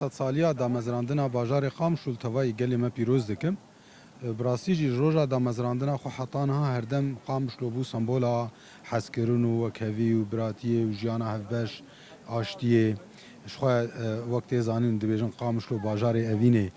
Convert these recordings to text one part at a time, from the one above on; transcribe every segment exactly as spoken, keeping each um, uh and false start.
Sedsaliya damezrandina bajarê Qamişlo li tevayî gelê me pîroz dikim. Bi rastî jî ji roja damezrandina xwe heta niha her dem Qamişlo bû sembola hezkirin û wekhevî û biratiyê û jiyana hevbeş, aştiyê. Ji xwe, e, wek tê zanîn dibêjin Qamişlo bajarê evînê.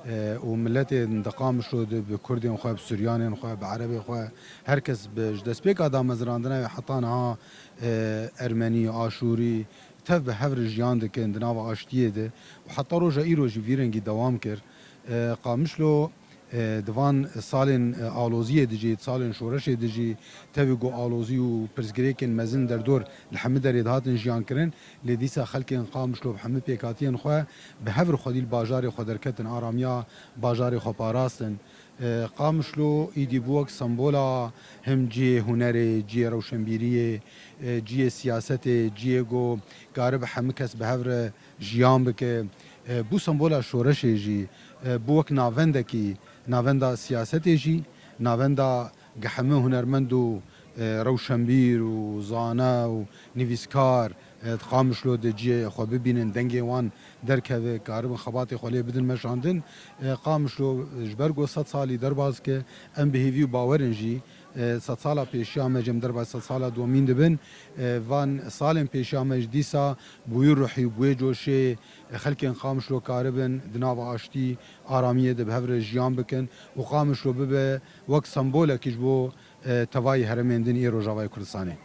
E, û miletên di Qamişlo de bi Kurdên xwe, bi Suryanên xwe, bi Erebê xwe, her kes bi, ji destpêka damezrandina wê heta niha, e, Ermenî, Aşûrî, tev bi hev re jiyan dikin di nava aştiyê de û heta roja îro jî vî rengî dewam kir. E, Qamişlo, e, di van salên, e, aloziyê de jî, salên şoreşê de jî tevî ku alozî û pirsgirêkên mezin derdor li hemî derê dihatin jiyan kirin, lê dîsa xelkên Qamişlo bi hemî pêkhatiyên xwe bi hev re xwedî li bajarê xwe derketin, aramiya bajarê xwe parastin. E, Qamişlo îdî bû wek sembola him cihê hunerê, cihê rewşenbîriyê, e, cihê siyasetê, cihê ku karibe hemû kes bi hev re jiyan bike. E, bû sembola şoreşê jî, e, bû wek navendekî, navenda siyasetê jî, navenda ge hemû hunermend û, e, rewşenbîr û zane û nivîskar, e, di Qamişlo de cihê xwe bibînin, dengê wan derkeve, karibin xebatê xwe lê bidin meşandin. E, Qamişlo ji ber ku sed salî derbas dike, em bi hêvî û bawer in jî, e, sedsala pêşiya me jî em derbas sedsala domîn dibin. E, van salên pêşiya me jî dîsa bi wî ruhî û bi wê coşê, e, xelkên Qamişlo karibin di nava aştî, aramiyê de bi hev re jiyan bikin û Qamişlo bibe wek sembolekî ji bo, e, tevayî herêmên din ê Rojavayê Kurdistanê.